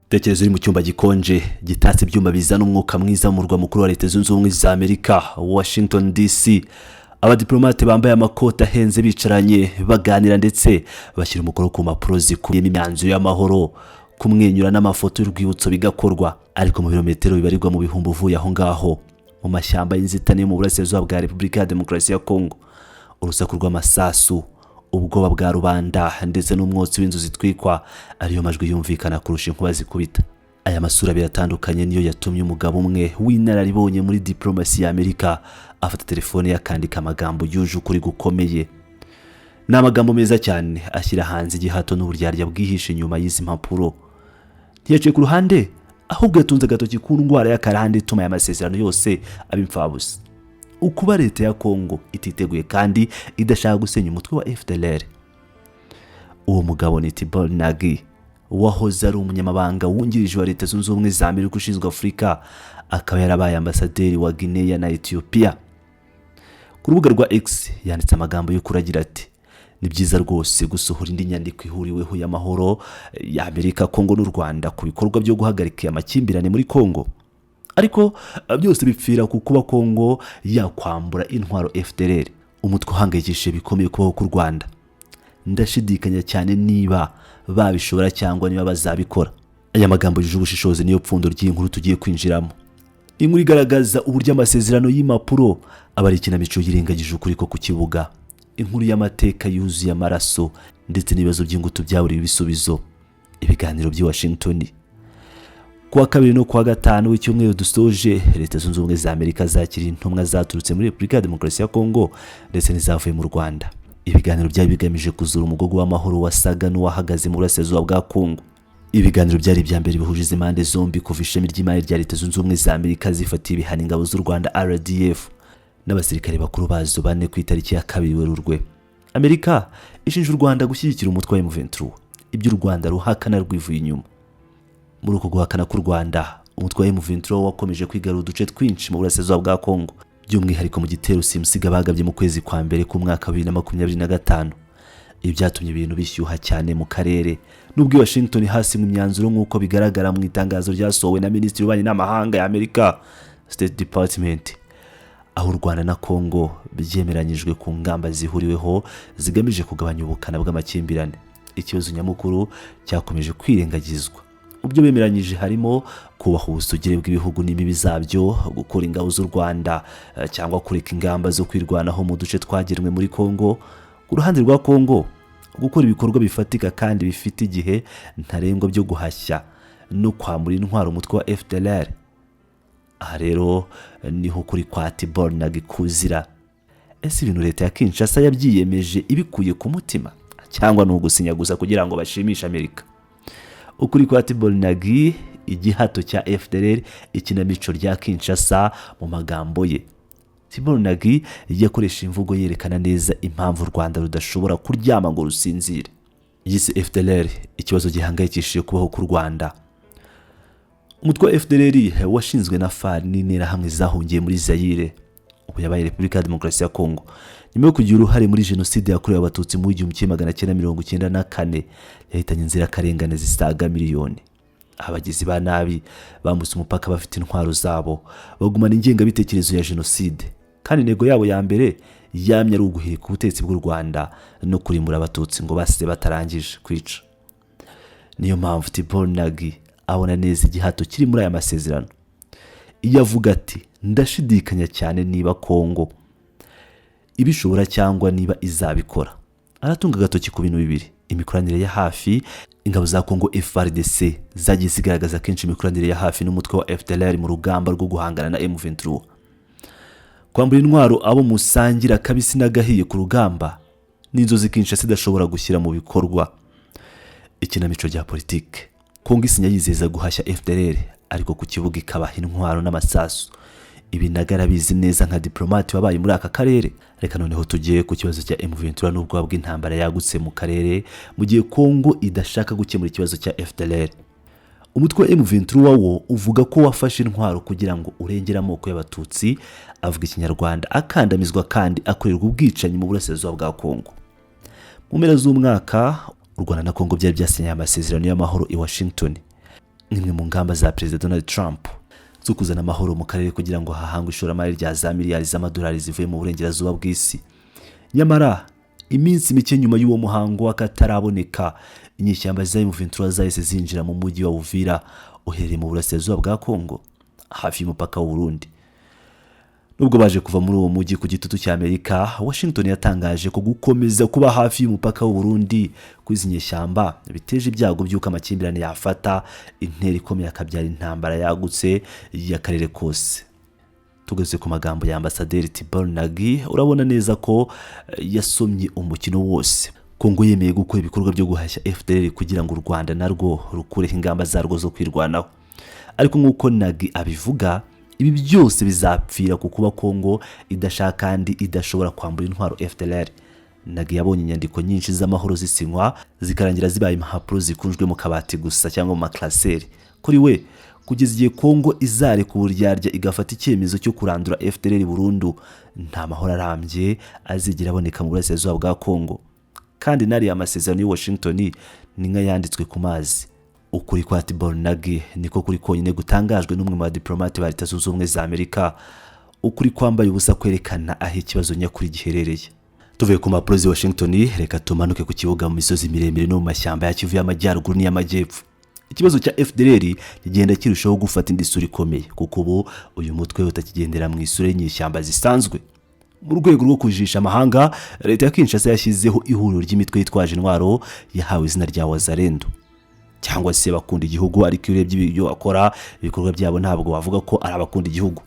Tekereza uri mu cyumba gikonje, gitatse ibyuma bizana umwuka mwiza, mu murwa mukuru wa Leta Zunze Ubumwe za Amerika, Washington DC. Abadiplomate bambaye amakoti ahenze bicaranye, baganira ndetse bashyira umukono ku mpapuro zikubiyemo imyanzuro y'amahoro, kumwenyura n'amafoto y'urwibutso bigakorwa. Ariko mu birometero bibarirwa mu bihumbi uvuye aho ngaho, mu mashyamba y'inzitane yo mu burasirazuba bwa Repubulika ya Demokarasi ya Kongo, urusaku rw'amasasu, ubwoba bwa rubanda ndetse n'umwotsi w'inzu zitwikwa ariyo majwi yumvikana kurusha inkuba zikubita. Aya masura abiri atandukanye niyo yatumye umugabo umwe w'inararibonye muri diplomasi ya Amerika afata telefone ye, akandika amagambo yuje ukuri gukomeye. Ni amagambo meza cyane ashyira hanze igihato n'uburyarya bwihishe inyuma y'izi mpapuro. Ntiyaciye ku ruhande, ahubwo yatunze agatoki ku ndwara y'akarande ituma aya masezerano yose aba imfabusa: ukuba leta ya Kongo ititeguye kandi idashaka gusenya umutwe wa FDLR. Uwo mugabo ni Tibor Nagy, wahoze ari umunyamabanga wungirije wa Leta Zunze Ubumwe za Amerika ushinzwe Afurika, akaba yarabaye ambasaderi wa Guinea na Ethiopia. Ku rubuga rwa X yanditse amagambo y'ukuri agira ati: "Ni byiza rwose gusohora indi nyandiko ihuriweho y'amahoro ya Amerika, Kongo n'u Rwanda ku bikorwa byo guhagarika amakimbirane muri Kongo, ariko byose bipfira ku kuba Kongo yakwambura intwaro FDLR, umutwe uhangayikishije bikomeye kubaho k'u Rwanda. Ndashidikanya cyane niba babishobora cyangwa niba bazabikora." Aya magambo yuje ubushishozi niyo pfundo ry'inkuru tugiye kwinjiramo, inkuru igaragaza uburyo amasezerano y'impapuro aba ari ikinamico yirengagije ukuri ko ku kibuga, inkuru y'amateka yuzuye amaraso ndetse n'ibibazo by'ingutu byaburiwe ibisubizo. Ibiganiro by'i Washington kuwa kabiri no kuwa gatanu w'icyumweru dusoje, Leta Zunze Ubumwe za Amerika zakiriye intumwa zaturutse muri Repubulika ya Demokarasi ya Kongo ndetse n'izavuye mu Rwanda. Ibiganiro byari bigamije kuzura umugogo w'amahoro wasaga n'uwahagaze mu burasirazuba bwa Kongo. Ibiganiro byari ibya mbere bihuje izi impande zombi kuva ishami ry'imari rya Leta Zunze Ubumwe za Amerika zifatiye ibihano ingabo z'u Rwanda, RDF, n'abasirikare bakuru bazo bane ku itariki ya 2 Werurwe. Amerika ishinja u Rwanda gushyigikira umutwe wa M23, ibyo u Rwanda ruhakana rwivuye inyuma. Muri uko guhakana k'u Rwanda, umutwe wa M23 wakomeje kwigarura uduce twinshi mu burasirazuba bwa Kongo, by'umwihariko mu gitero simusiga bagabye mu kwezi kwa mbere k'umwaka wa 2025. Ibi byatumye ibintu bishyuha cyane mu karere, nubwo i Washington hasinywe imyanzuro, nk'uko bigaragara mu itangazo ryasohowe na Minisitiri w'Ububanyi n'Amahanga ya Amerika, State Department, aho u Rwanda na Kongo byemeranyijwe ku ngamba zihuriweho zigamije kugabanya ubukana bw'amakimbirane, ikibazo nyamukuru cyakomeje kwirengagizwa. Mu byo bemeranyije harimo kubaha ubusugire bw'ibihugu n'imbibi zabyo, gukura ingabo z'u Rwanda cyangwa kureka ingamba zo kwirwanaho mu duce twagenwe muri Kongo. Ku ruhande rwa Kongo, gukora ibikorwa bifatika kandi bifite igihe ntarengwa byo guhashya no kwambura intwaro umutwe wa FDLR. Aha rero niho ukuri kwa Tibor Nagy kuzira. Ese ibintu leta ya Kinshasa yabyiyemeje ibikuye ku mutima, cyangwa ni ugusinya gusa kugira ngo bashimishe Amerika? Ukuri kwa Tibor Nagy, igihato cya FDLR, ikinamico rya Kinshasa. Mu magambo ye, Tibor Nagy yakoresha imvugo yerekana neza impamvu u Rwanda rudashobora kuryama ngo rusinzire. Yise FDLR ikibazo gihangayikishije kubaho k'u Rwanda. Umutwe wa FDLR washinzwe na FAR n'Interahamwe zahungiye muri Zaire, ubu yabaye Repubulika ya Demokarasi ya Kongo, nyuma yo kugira uruhare muri Jenoside yakorewe Abatutsi mu 1994 yahitanye inzirakarengane zisaga miliyoni. Abagizi ba nabi bambutse umupaka bafite intwaro zabo, bagumana ingengabitekerezo ya jenoside, kandi intego yabo ya mbere yamye ari uguhirika ubutegetsi bw'u Rwanda no kurimbura Abatutsi ngo basize batarangije kwica. Niyo mpamvu Tibor Nagy abona neza igihato kiri muri aya masezerano. Iyo avuga ati: "Ndashidikanya cyane niba Kongo ibishobora cyangwa niba izabikora", aratunga agatoki ku bintu bibiri: imikoranire ya hafi. Ingabo za Kongo, FARDC, zagiye zigaragaza kenshi imikoranire ya hafi n'umutwe wa FDLR mu rugamba rwo guhangana na M23. Kwambura intwaro abo musangira kabisi n'agahiye ku rugamba ni inzozi Kinshasa idashobora gushyira mu bikorwa. Ikinamico rya politike: Kongo isinya yizeza guhashya FDLR, ariko ku kibuga ikabaha intwaro n'amasasu. Ibi Nagy arabizi neza nka diplomate wabaye muri aka karere. Reka noneho tugiye ku kibazo cya M23 n'ubwoba bw'intambara yagutse mu karere mu gihe Kongo idashaka gukemura ikibazo cya FDLR. Umutwe wa M23 wo uvuga ko wafashe intwaro kugira ngo urengere amoko y'Abatutsi avuga Ikinyarwanda akandamizwa kandi akorerwa ubwicanyi mu burasirazuba bwa Kongo. Mu mpera z'umwaka, u Rwanda na Kongo byari byasinye amasezerano y'amahoro i Washington. Nk'imwe mu ngamba za Perezida Donald Trump zo kuzana amahoro mu karere kugira ngo hahangwe ishoramari rya za miliyari z'amadolari zivuye mu burengerazuba bw'isi. Nyamara iminsi mike nyuma y'uwo muhango w'akataraboneka, inyeshyamba za M23 zahise zinjira mu mujyi wa Uvira uherereye mu burasirazuba bwa Kongo, hafi y'umupaka w'u Burundi. Nubwo baje kuva muri uwo mujyi ku gitutu cya Amerika, Washington yatangaje ko gukomeza kuba hafi y'umupaka w'u Burundi kw'izi nyeshyamba biteje ibyago by'uko amakimbirane yafata intera ikomeye, akabyara intambara yagutse y'akarere kose. Tugeze ku magambo ya Ambasaderi Tibor Nagy, urabona neza ko yasomye umukino wose. Kongo yemeye gukora ibikorwa byo guhashya FDLR kugira ngo u Rwanda narwo rukureho ingamba zarwo zo kwirwanaho. Ariko nk'uko Nagy abivuga, ibi byose bizapfira ku kuba Kongo idashaka kandi idashobora kwambura intwaro FDLR. Nagy yabonye inyandiko nyinshi z'amahoro zisinywa, zikarangira zibaye impapuro zikunjwe mu kabati gusa cyangwa mu maklaseri. Kuri we, kugeza igihe Kongo izareka uburyarya igafata icyemezo cyo kurandura FDLR burundu, nta mahoro arambye azigera aboneka mu burasirazuba bwa Kongo. Kandi n'ariya masezerano y'i Washington ni nk'ayanditswe ku mazi. Ukuri kwa Tibor Nagy niko kuri konyine gutangajwe n'umwe mu badiplomate ba Leta Zunze Ubumwe za Amerika, ukuri kwambaye ubusa kwerekana aho ikibazo nyakuri giherereye. Tuvuye ku mpapuro z'i Washington, reka tumanuke ku kibuga, mu misozi miremire no mu mashyamba ya Kivu y'Amajyaruguru n'iy'Amajyepfo. Ikibazo cya FDLR kigenda kirushaho gufata indi sura ikomeye, kuko ubu uyu mutwe utakigendera mu isura y'inyeshyamba zisanzwe. Mu rwego rwo kujijisha amahanga, leta ya Kinshasa yashyizeho ihuriro ry'imitwe yitwaje intwaro yahawe izina rya Wazalendo, cyangwa se bakunda igihugu. Ariko iyo urebye ibyo bakora, ibikorwa byabo, ntabwo wavuga ko ari abakunda igihugu.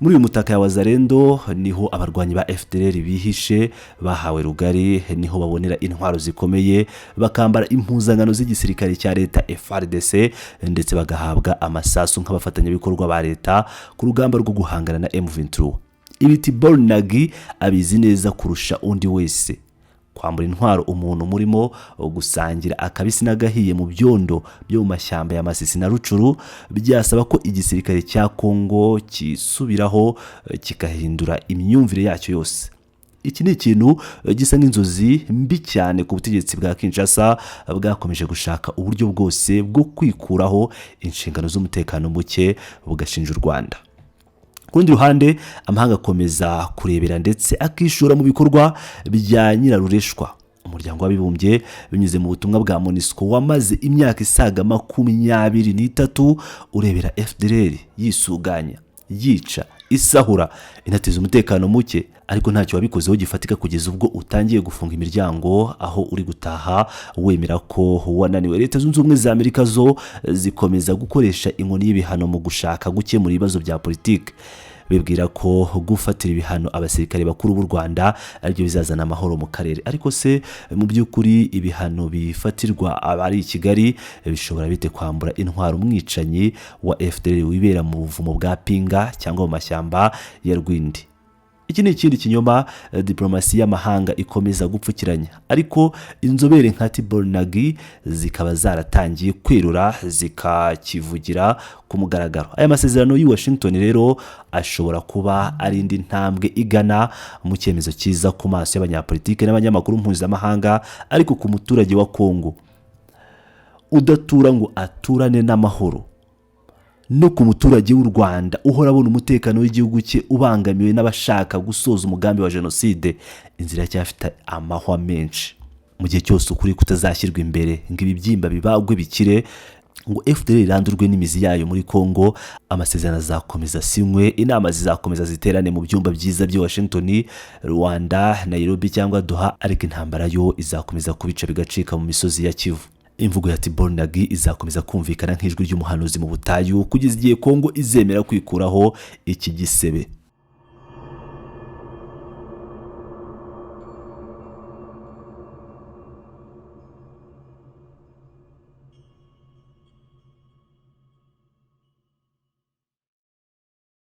Muri uyu mutaka ya Wazalendo niho abarwanyi ba FDLR bihishe, bahawe rugari, niho babonera intwaro zikomeye, bakambara impuzankano z'igisirikare cya leta FARDC, ndetse bagahabwa amasasu nk'abafatanyabikorwa ba leta ku rugamba rwo guhangana na M23. Ibi Tibor Nagy abizi neza kurusha undi wese. Kwambura intwaro umuntu murimo gusangira akabisi n'agahiye mu byondo byo mu mashyamba ya Masisi na Rutshuru byasaba ko igisirikare cya Kongo kisubiraho, kigahindura imyumvire yacyo yose. Iki ni ikintu gisa nk'inzozi mbi cyane ku butegetsi bwa Kinshasa, bwakomeje gushaka uburyo bwose bwo kwikuraho inshingano z'umutekano muke, bugashinja u Rwanda. Ku rundi ruhande, amahanga akomeza kurebera ndetse akishora mu bikorwa bya nyirarureshwa. Umuryango w'Abibumbye, binyuze mu butumwa bwa MONUSCO, wamaze imyaka isaga 23 urebera FDLR yisuganya, yica, isahura, inateza umutekano muke, ariko ntacyo wabikozeho gifatika, kugeza ubwo utangiye gufunga imiryango aho uri gutaha wemera ko wananiwe. Leta Zunze Ubumwe za Amerika zo zikomeza gukoresha inkoni y'ibihano mu gushaka gukemura ibibazo bya politiki, bibwira ko gufatira ibihano abasirikare bakuru b'u Rwanda aribyo bizazana amahoro mu karere. Ariko se mu by'ukuri ibihano bifatirwa abari i Kigali bishobora bite kwambura intwaro umwicanyi wa FDLR wibera mu buvumo bwa Pinga cyangwa mu mashyamba ya Rwindi? Iki ni ikindi kinyoma diplomasi y'amahanga ikomeza gupfukiranya, ariko inzobere nka Tibor Nagy zikaba zaratangiye kwerura, zikakivugira ku mugaragaro. Aya masezerano y'i Washington rero ashobora kuba ari indi ntambwe igana mu cyemezo cyiza ku maso y'abanyapolitike n'abanyamakuru mpuzamahanga, ariko ku muturage wa Kongo udatura ngo aturane n'amahoro, no ku muturage w'u Rwanda uhora abona umutekano w'igihugu cye ubangamiwe n'abashaka gusoza umugambi wa jenoside, inzira iracyafite amahwa menshi. Mu gihe cyose ukuri kutazashyirwa imbere ngo ibibyimba bibagwe bikire, ngo FDLR irandurwe n'imizi yayo muri Congo, amasezerano azakomeza asinywe, inama zizakomeza ziterane mu byumba byiza by'i Washington, Rwanda, Nairobi cyangwa Doha, ariko intambara yo izakomeza kubica bigacika mu misozi ya Kivu. Imvugo ya Tibor Nagy izakomeza kumvikana nk'ijwi ry'umuhanuzi mu butayu, kugeza igihe Kongo izemera kwikuraho iki gisebe.